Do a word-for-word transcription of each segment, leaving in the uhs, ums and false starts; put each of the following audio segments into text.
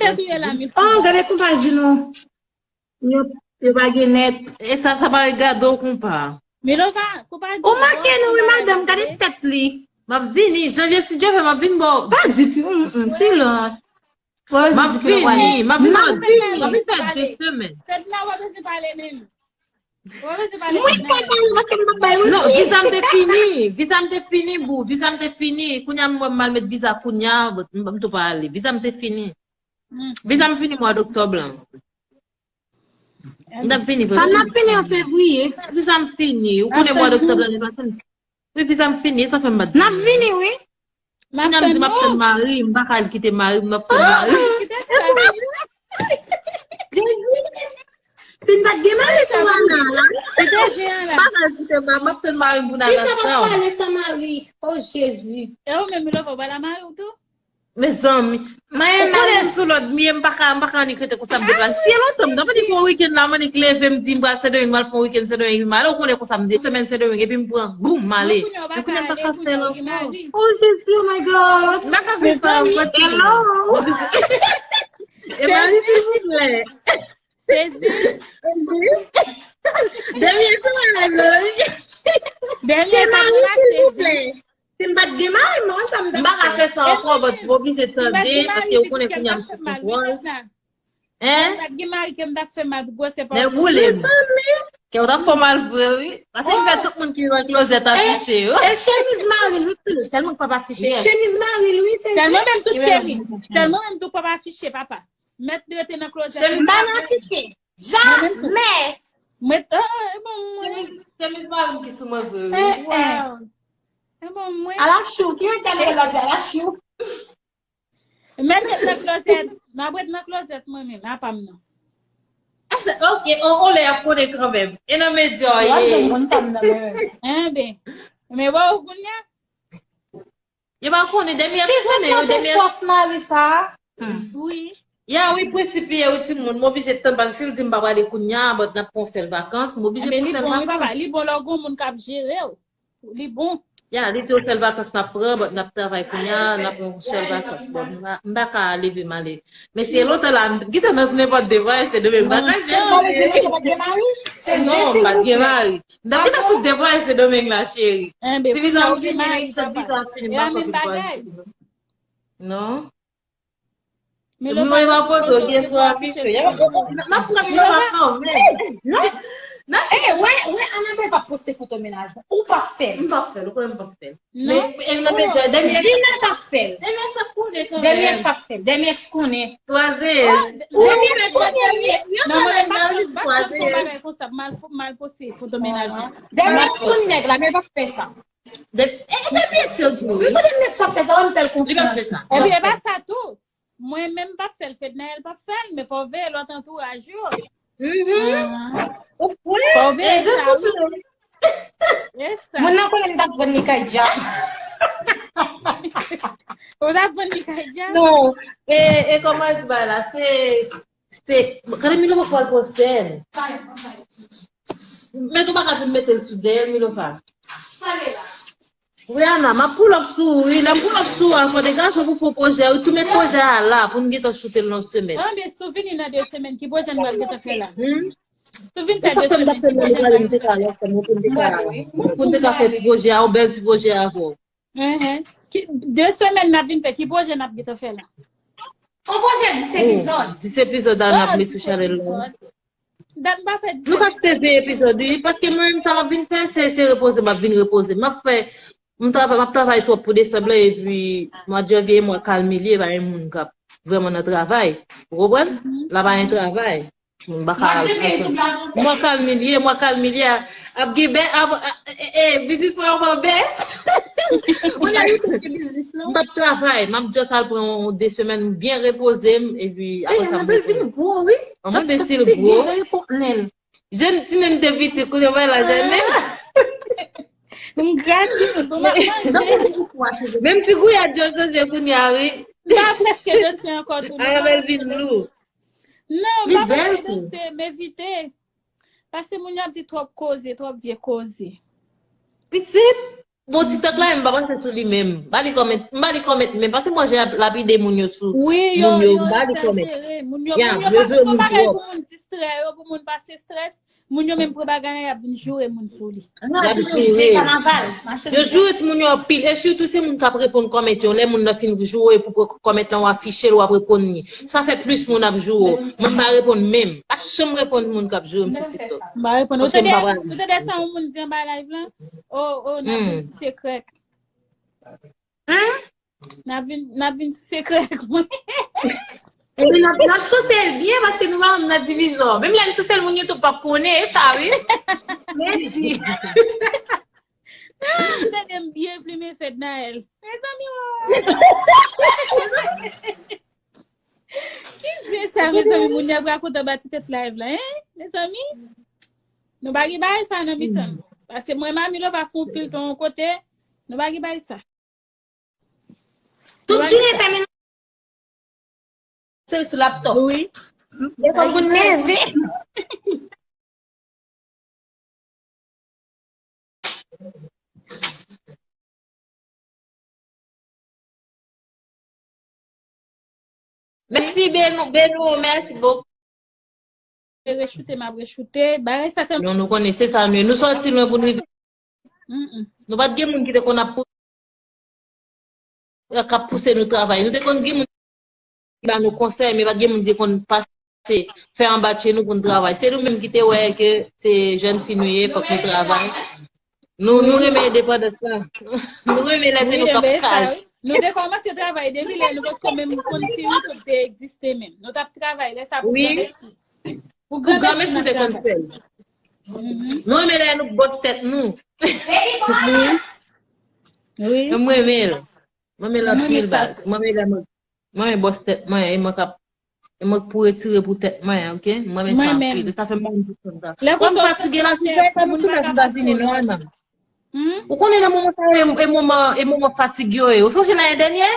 Yo touye la, mi Oh, gade konpa di nou. Yo, yo pa gen nèt. E sa, sa pa regade w konpa. Milova, konpa di Ou make nou, wi, madanm, gade tèt li. M ap vini, janvye, si Dye vle, m ap vin bò. Pa di pi, mm, mm, silans. M ap vini, m ap vin bò. M ap vin fè de semèn. Fedna, w ap bezwen pale menm. W ap bezwen pale Mwen pa pale, paske m pa bay yon Non, viza m te fini. Viza m te fini, boo. Viza m te fini. Kounye a m wè m al met viza kounye a, but m m tou pa ale. Viza m te fini. Viza m fini mwa doktòb lan. M t ap vini vre. Sa n ap fini an fevriye. Viza m fini. Ou konnen mwa doktòb lan li pa fini. Wi, viza m fini, sa fè m bat. N ap vini, wi. Kounye a m di m ap tann mari, m pa ka al kite mari, m ap tann mari. Fin pa t gen mari tou Ana la. M pa ka al kite mari, m ap tann mari pou n al ansanm. Pale san mari. Oh, Jezi. E ou menm, Milova, w pral a mari w tou? Mezanmi. Ou konnen sou lòd m ye, m pa ka, m pa ka annik rete konsa m deplase. Si e lontan, m t ap annik fè yon wikenn la, m annik leve, m di m pral Sendomeng, m al fè yon wikenn Sendomeng, epi m ale, ou konnen konsa m de semèn Sendomeng, epi m pran, boum, m ale. Men kounye a w pa ka ale, kounye a w gen mari. Oh, Jezi, oh my God. M pa ka fè sa, mwen. Hello. E mari, silvouplè. Sezi. Dènye sa la, wi. Dènye sa la, sezi. Si m pa t gen mari, m pa konn sa m t M pa ka fè sa ankò, but m oblije tande, paske ou konnen kounye a m sou kontwòl. Hein? Sa gen mari ke m t ap fè mal pou gwosè pa. Men woule m. Kè w t ap fè mal vre, wi. Paske m fè tout moun ki nan klozèt afiche yo. E chemiz mari l, wi, tèlman k pap afiche. Chemiz mari l, wi, se Sèlman menm tou cheri. Sèlman menm tou pap afiche, papa. Mèt rete nan klozèt. M pa nan afiche. Jamè. Mwen, ah, e bon mwen. Chemiz mari m ki sou mwen vre, wi. Wow. E bon mwen. Ala chou, ki yon tèlè la di ala chou. Mèt ret nan klozèt. M ap ret nan klozèt mwen menm, apa m nan. Ok, on, on lè ap konnen kanmenm. E nan medya, Wap ye. Jwenn moun pa m nan men. Enben. Men wè ou kounye a? Yo pa konnen, dèmi ap konnen, yo Fèt dèmi ap sòf mari sa. Wi. Ya, wi, prensip li ye, wi, timoun. M oblije tann, paske si l di m pa prale kounye a, but n ap pran yon sèl vakans, m oblije Enben, pran li sèl bon, wi, vakans. Papa. Li bon lè w gen yon moun k ap jere w. Li bon. Ya, li di yon sèl vakans n ap pran, but n ap travay kounye a, n ap pran yon sèl vakans. Bon, m pa, m pa ka leve m ale. Men si e lontan la, m gentan nan sou nenpòt de vwa, se demen m pa ka jere. Non, m pa t gen mari. M t ap gentan sou de vwa, se demen la, cheri. Enben, Ti viza ou ou gen gen mari, ti viza papa. ou gen E la menm bagay. Non. Men Mwen la foto gen twa pite. N ap pran pito pa kanmenm. Eh, wè, wè, Anabel pa poste foto mennaj mwen. Ou pa fè l. M pa fè l, ou konnen m pa fè l. Non. Men, e nan medya, dèmi Jina pa fè l. Dèmi sa konnen kanmenm. Dèmi sa fè l. Dèmi konnen. Twaze. Ou menm konnen. Non, mwen menm pa fè, pa fè yon bagay konsa, mal, mal poste foto mennaj mwen. Dèmi konnen nèg la, men pa fè sa. De, e, e dèmi etye di. Mwen konnen nèg sa fè sa, wè m fè l konfyans. Li pa fè sa. Epi e pa sa tou. Mwen menm m p ap fè l, Fednaelle p ap fè l, men fò w veye lòt antouraj yo. Mhm. Ah. Ou kwè? Fò w veye sa, wi. E sa. Moun nan konnen m t ap vann li kay djab. Ou t ap vann li kay djab? Non, e, e kòman di bagay la, se, se, gade Milova pral pran sèn. Men tou pa ka vin mete l sou dèyè Milova. Rihanna, m ap pull up sou ou, wi. Lè m pull up sou ou, al fò de gason pou fè pwojè, wi. Tou met pwojè a la, pou n gentan choute l nan semèn. Anben, si w vini nan de semèn, ki pwojè n pral gentan fè la? Hmm? Si w vin fè de semèn, ki pwojè n ap fè? Pou n te ka fè ti pwojè a, yon bèl ti pwojè avè w. Enhen. Ki, de semèn n ap vin fè, ki pwojè n ap gentan fè la? On pwojè dis epizòd. Dis epizòd a n ap met sou chanèl la. Dat m pa fè dis Nou ka kite ven epizòd, wi, paske mwen menm sa m ap vin fè, se, se repoze, m ap vin repoze. M ap fè, m travay, m ap travay twòp pou desanm lan, epi mwa de janvye, mwa kalm li ye, pa gen moun k ap vrèman nan travay. Ou konprann? La pa gen travay. Moun pa ka al. Mwa kalm li ye, mwa kalm li ye. Ap gen bè, ap, a, e, e, biznis mwen ap bès. Mwen la, wi, paske biznis lan. M p ap travay, m ap just al pran yon de semèn, byen repoze m, epi apre sa m repoze. Vin gwo, wi. An mwen de stil gwo. Jèn ti nèg te piti, kounye a la jèn nèg. M grandi, m ap manje. Menm figou a djòl chanje kounye a, wi. M pa prèske danse ankò tou. Anabel vin lou. Non, m pa prèske danse, m evite. Paske moun yo ap di twòp koze, twòp vye koze. Pitit, Bon, TikTok la, m pa panse sou li menm. M pa li kòmèt, m pa li kòmèt menm. Paske mwen, jan l ap lapide moun yo sou moun yo, m pa li kòmèt. Moun yo, moun yo pa, se yon bagay pou moun distrè yo, pou moun pase strès. Moun yo menm pran bagay la, y ap vin joure moun sou li. Y ap joure. Yo joure timoun yo anpil. E sitou se moun k ap reponn kòmèt yo. Lè moun nan fin joure pou kòmèt lan, w afiche l, w ap reponn li. Sa fè plis moun ap joure w. Mwen, m pa reponn menm. Pa janm reponn moun k ap joure m sou TikTok. M pa reponn. Ou tande sa yon moun di anba live lan? O, o, n ap vin sou sekrè. N ap vin, n ap vin sou sekrè ak mwen. Epi n ap, n ap souse l byen paske nou pa nan divizyon. Menm lè n souse l, moun YouTube p ap konnen, e sa wi. Mèsi. Tande m byen plimen Fednaelle. Mezanmi, o. Ki zen sa, mezanmi, moun yo ap rakonte anba ti tèt live la, hein? Mezanmi, nou pa gen bagay sa nan mitan nou. Paske mwen, Mami Lova fè yon pil ton kote, nou pa gen bagay sa. Tout jounen fè menaj se sou laptop. Wi. Devan moun leve. Mèsi, Benou, Benou, mèsi bokou. Rechoute, m ap rechoute. Bagay sa tèlman... Non, nou konnen se sa nou ye. Nou sòti lwen pou n rive. Mm, mm. Nou pa t gen moun ki te konn ap pou-, k ap pouse nou travay. Nou te konn gen moun ki ba nou konsèy, men pa t gen moun ki te konn pase, fè anba pye nou pou n travay. Se nou menm ki te wè ke se jèn fi nou ye, fòk nou travay. Nou, nou renmen endepandans la. Nou renmen lè se nou k ap kraze. Nou te kòmanse travay depi lè nou potko menm konn si YouTube te egziste menm. Nou t ap travay lè sa pou granmèsi. Pou granmèsi te konn fè l. Nou renmen lè nou bòt tèt nou. Wi. Mwen renmen l. Mwen renmen l anpil baz. Mwen renmen lè mwen, mwen renmen bòs tèt mwen, e mwen k ap, e mwen k pou retire pou tèt mwen, oke? Mwen renmen sa anpil. E sa fè m pa konn tout sa. Mwen fatige la, se sa, e pa nou tout la vin pa vini non, Ana. Ou konnen nan moman sa yo, e, e moman, e moman fatig yo ye. Ou sonje lane dènyè?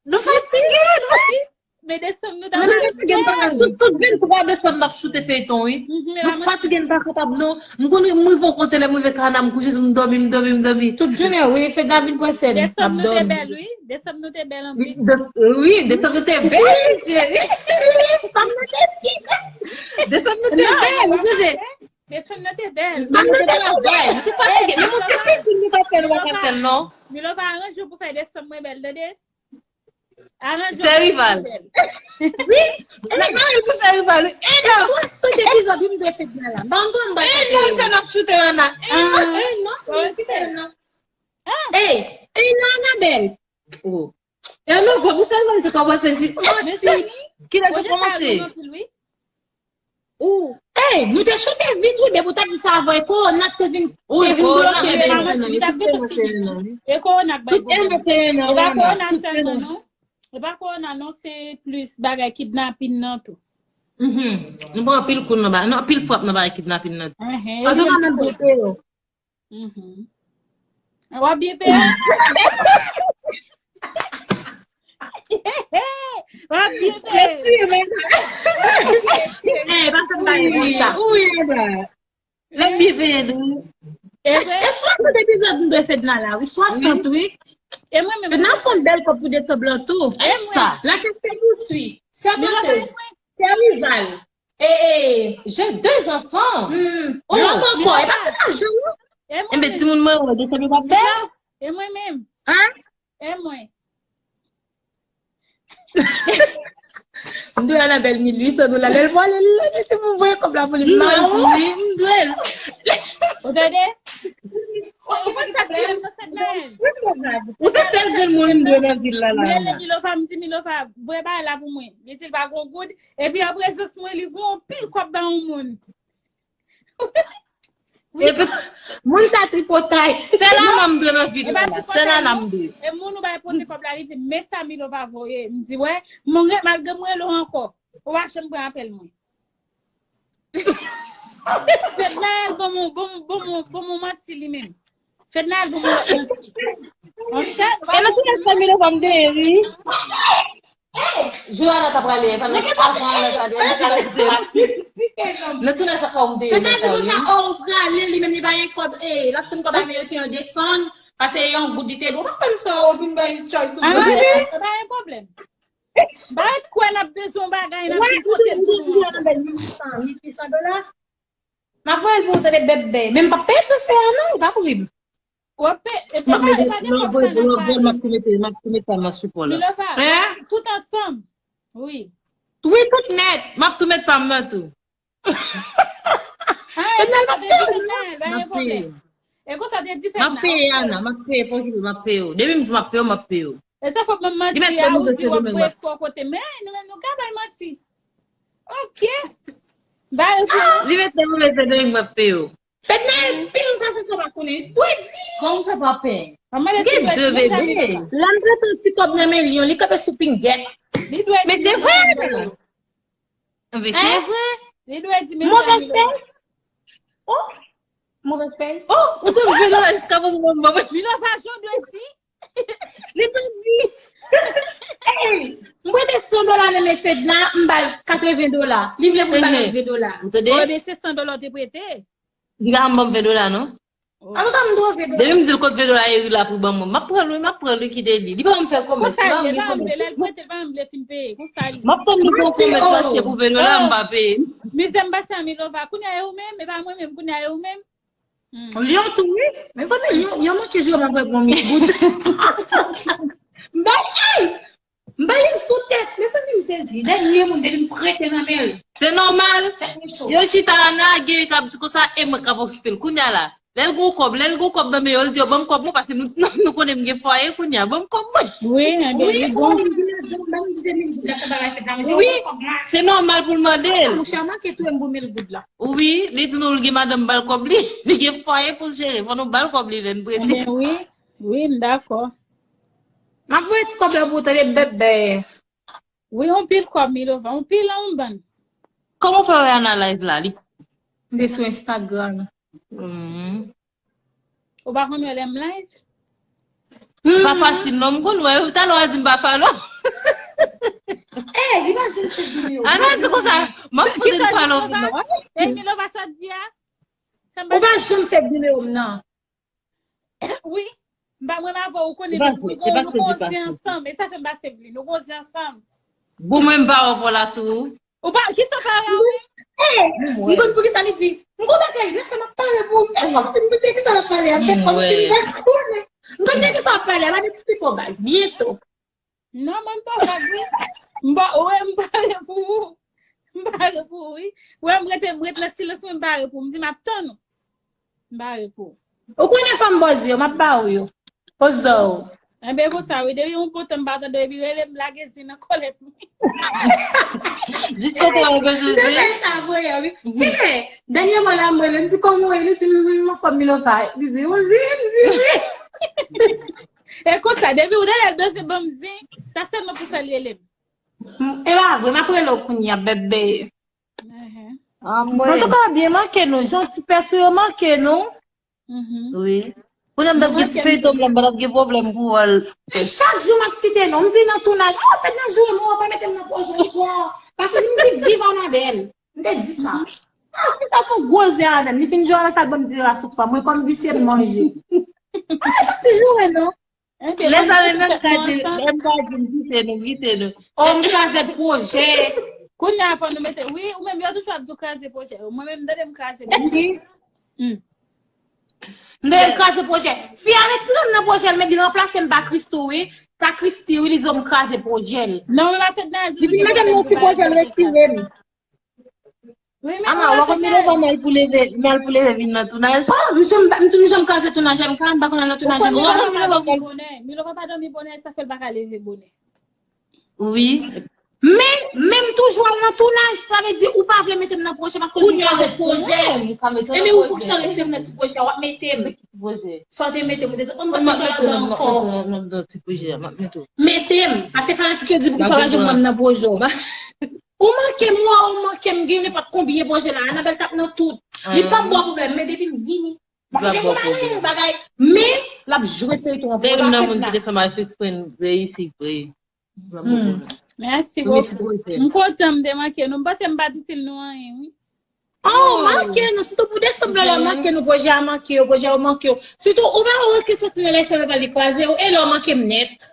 Nou fatige, nou. Men desanm nou ta... Nou fatige, nou pa kapab. Tout, tout venntwa desanm n ap choute feyton, wi. Nou fatige, nou pa kapab, non. M konn, m rive yon kote, lè m rive Kana, m kouche sou m, dòmi, m dòmi, m dòmi. Tout jounen, wi, Fedna vin pran sèn. Desanm nou te bèl, wi. Desanm nou te bèl anpil. Wi, desanm nou te bèl, cheri. Desanm nou te bèl, ou sonje? Desanm nan te bèl. Desanm nan te bèl. Nou te fatige. Men moun te piti, nou pa fè, nou pa fè l, non. Milova, aranje w pou fè desanm mwen bèl, tande? Aranje w pou fè desanm mwen bèl. Wi. N ap mare pou Serival, wi. En an. Swasann epizòd, wi, m dwe fè byen la. Ban m, ban m, ban m. En an, fè n ap choute, Ana. En an, en an. Ey, en an, Anabèl. Oh. E nou, bon, pou sèlman te kòmanse si. Mezanmi, kilè te kòmanse? Ou, ey, nou te choute vit, wi, depi w ta di sa avan, e kowona k te vin, te vin bloke. Li t ap gentan fini. E kowona k bay pwoblèm. E pa kowona sèlman, non. E pa kowona, non, se plis bagay kidnapin nan tou. Nou pran anpil kou nan ba-, nan anpil frap nan bagay kidnapin nan tou. Paske pa menm kote yo. Mhm. W ap byen peye. W ap byen peye. W ap byen peye. Eh, pa fè m bagay konsa. Wi, Ana. L ap byen peye, wi. E vre? E swasant epizòd m dwe Fedna la, wi. Swasant, wi. E mwen menm. Fedna fè yon bèl kòb pou desanm lan tou. E sa. La kèsyon pou swi. Sèmantèz. Serival. E, e, j'ai deux enfants. Hmm. Oh, lòt ankò, e pa ti lajan, non. Enben, timoun mwen, wè, desanm yo pa bèl. E mwen menm. Hein? E mwen. M dwe Anabèl mil uit san dola. Lè l pwale, l lage ti pou voye kòb la pou li. M dwe l. Ou tande? Ou konn sa k gen nan Sent Nayèl? Ou se sèl grenn moun m dwe nan vil la, la. M rele Milova, m di, "Milova, voye bagay la pou mwen." Li di l pa gon goud. Epi an prezans mwen, li voye yon pil kòb ba yon moun. Epi, moun sa tripotay. Sèl Ana m dwe nan vil la. Sèl Ana m dwe. E moun ou bay pote kòb la, li di, "Men sa Milova voye." M di, "Wè, mwen, malgre m rele w ankò, ou pa janm pran apèl mwen." Fednaelle, bon, bon, bon, bon, bon, bon manti li menm. Fednaelle, bon, bon manti. Monchè, e nan tout sa Milova m dwe, wi. Jou Ana ta prale, pandan avan Ana ta prale, Ana ta prale. Nan tout sa ka ou m dwe. Fednaelle, se konsa, oh, ou prale, li menm li pa gen kòb, eh, l ap tann kòb ameriken yo desann. Pase yon goud li te dwe. Ou pa konn sa, ou vin bay choice sou Ah, goud. Sa pa gen pwoblèm. Ba ret kwè n ap bezwen bagay, n ap Wè, vin pote l pou nou ankò. Mil uit san dola. M ap voye l pou ou tande bèbè. Men m p ap peye transfè a non, ou p ap ri m. W ap peye, e pa, e pa nenpòt sa n ap pale. M ap tou mete, m ap tou mete pa m nan sipò la. Milova, tout ansanm. Wi. Wi, tout nèt. M ap tou met pa m nan tou. Ah, e konsa te di fèt la, pa gen pwoblèm. E konsa te di fèt la. M ap peye, Ana, m ap peye, fò ki m ap peye w. Depi m di m ap peye w, m ap peye w. E sa fòk mwen manti a, ou di w ap voye fò kote. Men, nou menm nou ka bay manti. Ok. Ba yo pou Ah, li mete move fè demen m ap peye w. Fèt nan pil pase sa pa konnen. Dwe di. Kòman sa pa peye? Gen de bebe. Lè m prete yon ti kòb nan men li, li kanpe sou pingèt. Li dwe di. Men se vre. Anben, se vre. Li dwe di, men Move fè. Oh, move fè. Oh, ou te vle la jiska pou mwen mwen. Milova, jan dwe di. Li te di. Hey, m prete san dola nan men Fedna, m ba l katreven dola. Li vle pou m ba l katreven dola. Ou tande? Ebyen, se san dola ou te prete. Li pa janm ban m ven dola, non. An tou ka, m dwe ven dola. Depi m di l kot ven dola, Eri la pou ban mwen. M ap pran l, wi, m ap pran l, wi, kite li. Li pa janm fè kòmès. Konsa li ye, li pa janm vle, lè l prete, li pa janm vle fin peye. Konsa li ye. M ap tann li fè yon kòmès mache pou ven dola, m pa peye. Mizè m pase a Milova. Kounye a e ou menm, e pa mwen menm, kounye a e ou menm. Hmm. Li yo tou, wi. Mezanmi, yo, yo manke jwe m ap bon mil goud. M bay, hey! M bay li sou tèt. Mezanmi, m sezi. Dènye moun, depi m prete nan men l. Se nòmal. Yo chita la, nage, k ap di konsa, e mwen k ap okipe l. Kounye a la, lè l gon kòb, lè l gon kòb nan men yo, l di yo, "Ban m kòb mwen, paske nou, nou, nou konnen m gen fwaye kounye a. Ban m kòb mwen." Wi, anben, li bon. Wi, se nòmal pou l mande l. Mouche a manke touye m pou mil goud la. Wi, li di nou l gen madanm, ba l kòb li. Li gen fwaye pou l jere. Fò nou ba l kòb li lè n prete. Anben, wi. Wi, m dakò. M ap voye ti kòb la pou ou tande bèbè. Wi, yon pil kòb, Milova, yon pil an yon bann. Kòman w fè wè Ana live la? Li li sou Instagram. Hmm. Ou pa konn wè lè m live? Pa fasil non, m konn wè. Talè w a di m pa follow. Eh, li pa janm save nimewo m. Ana di konsa, m ap poze m follow pou nou. Eh, Milova, sa w di a? Ou pa janm save nimewo m nan. Wi. M pa mwen avè w, ou konnen nou, nou gon, nou gon zen ansanm. E sa fè m pa save li. Nou gon zen ansanm. Bon, mwen m pa wè w la tou. Ou pa, kisa w pa wè w menm? Eh, m konn poukisa li di, m gon bagay, lè sa m ap pare pou ou. M fè kòmsi m te gentan ap pale avèk, kòmsi m pa konnen. M konn de kisa w ap pale, a pa de ti pipo baz, byento. Non, mwen m pa vag wi. M pa, wè, m pare pou ou. M pare pou ou, wi. Wè, m rete, m rete nan silans, mwen m pare pou ou. M di m ap tann ou. M pare pou ou. Ou konnen fanm bòz yo, m ap ba ou yo. Poze w. Enben, konsa, wi. Depi yon bon tan m pa tande w, epi rele m, lage zen nan kòlèt mwen. Di kote w bezwen zen. M te fè sa, voye, wi. Dènyèman la, m rele, m di, "Kòman w ye?" Li di, "M, m anfòm, Milova." Li di, "Ou zen?" M di, "Wi." E konsa, depi ou tande l bezwen ban m zen, sa sèlman pou sa l rele m. E pa vre, m ap rele w kounye a, bèbè. Antouka, byen manke nou, jan ti pès ou yo manke nou. Wi. Kounye a m t ap gen ti feyton m la, m pa t ap gen pwoblèm pou wè l. Chak jou m ap site non, m di nan tounaj, oh, fèt nan jou, non, pa mete m nan pwojè ankò. Paske m di viv Anabèl. M te di sa. Ah, se ta fon gwo zen avè m. Li fin jwe avè sa, l ban m di rasouk pa. Mwen kòm visye m manje. Ah, se ti joure non. Lè sa menm, menm ka di, menm ka di, m kite nou, kite nou. Oh, m kraze pwojè. Kounye a fò nou mete, wi, ou menm yo toujou ap di w kraze pwojè. Mwen menm, m tande m kraze pwojè. M tande m kraze pwojè. Fi a retire m nan pwojè l, men li ranplase m pa Christy, wi. Pa Christy, wi, li di w m kraze pwojè l. Non, men pa Fedna, li di w mete m nan ti pwojè l, retire m. Ama, w a konn Milova mal pou leve, mal pou leve vin nan tounaj. Oh, m janm, m janm kraze tounaj, m pa, m pa konn al nan tounaj. Ou konn Milova pa dòmi bonè, Milova pa dòmi bonè, sa fè l pa ka leve bonè. Wi. Men, men m toujou al nan tounaj, sa vle di ou pa vle mete m nan pwojè paske m kraze pwojè. Ebyen ou pou sa rete m nan ti pwojè, w ap mete m. Sa w te mete m, ou te di, oh, m pa mete w ladan ankò. Mete m, paske fanatik yo di pou pa janm wè m nan pwojè w. Ou manke m, wè, ou manke m, gen nenpòt konbyen pwojè la. Anabèl t ap nan tout. Li p ap ba w pwoblèm, men depi m vini, bagay, men l ap jwe feyton an pou ou pa fèt la. Moun ki te fè m al fake friend reyisi vre. Mèsi bokou. M kontan m te manke nou. M panse m pa t itil nou anyen, wi. Oh, manke nou. Sitou pou desanm la, manke nou. Pwojè a manke yo, pwojè yo manke yo. Sitou, ou pa wè ke soti nan lè sèvè pa li kwaze yo, e lè w manke m nèt.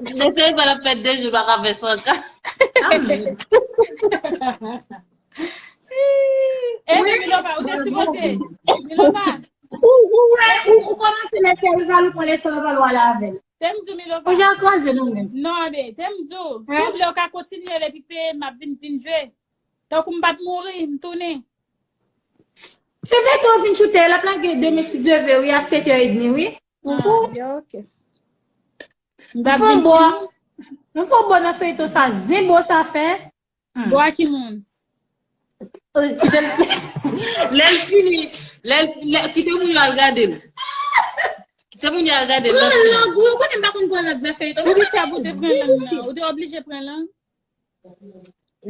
Lè sèvè pa l ap fè de jou, l pa ka fè san ka. E, men Milopa, ou te sipoze. Milopa. Ou, ou, wè, ou, ou kòmanse lè sèvè pa l, ou pran lè sèvè pa l, ou ale avè l. Te m di w, Milopa. Pwojè a kwaze nou menm. Non, men, te m di w. Si w vle, w ka kontinye l epi peye m, m ap vin, vin jwe. Tankou m pa t mouri, m tounen. Se vre ke w vin choute, l ap lage demen si Dye vle, wi, a sèt è edmi, wi. Ou fou? Ah, ok. M t ap vin fini. M fè w bò nan feyton sa, zen bò sa fè. Bò a ki moun? Kite l, lè l fini, lè l, lè, kite moun yo al gade l. Kite moun yo al gade l. Pran lang, ou konnen m pa konn pran lang nan feyton. Poukisa pou te pran lang nan? Ou te oblije pran lang?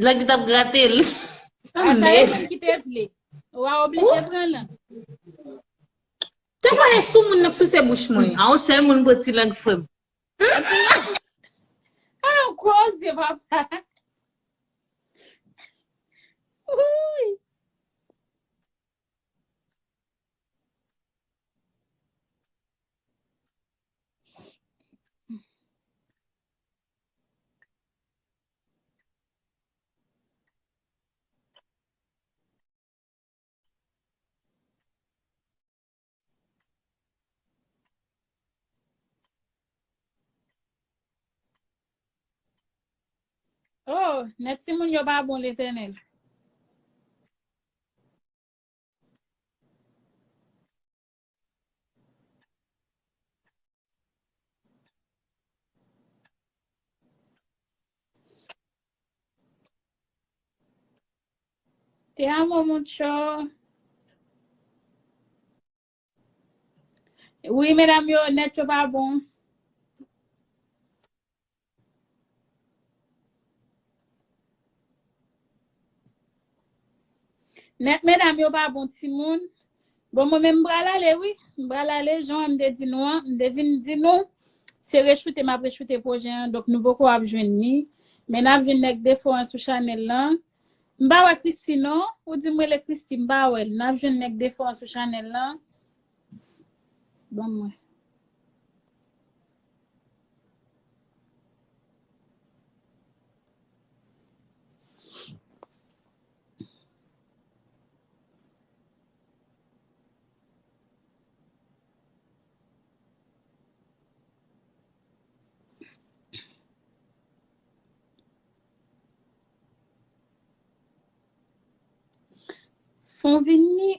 Lang li t ap grate l. A sa e moun ki te vle. Ou a oblije pran lang. Te pale sou moun nan k souse bouch mwen. A yon sèl moun pran ti lang frè m. A yon koze, papa. Wouy. Oh, nèt timoun yo pa bon, Letènèl. Te amo mucho. Wi, medam yo, nèt yo pa bon. Nèt medam yo pa bon, timoun. Bon, mwen menm m pral ale, wi. M pral ale, jan m te di nou an, m te vin di nou, se rechoute m ap rechoute pwojè an, donk nou poko ap jwenn li. Men n ap jwenn nèg defo an sou chanèl lan. M pa wè Christy non. Ou di m rele Christy, m pa wè l. N ap jwenn nèg defo an sou chanèl lan. Ban mwen. Fon vini.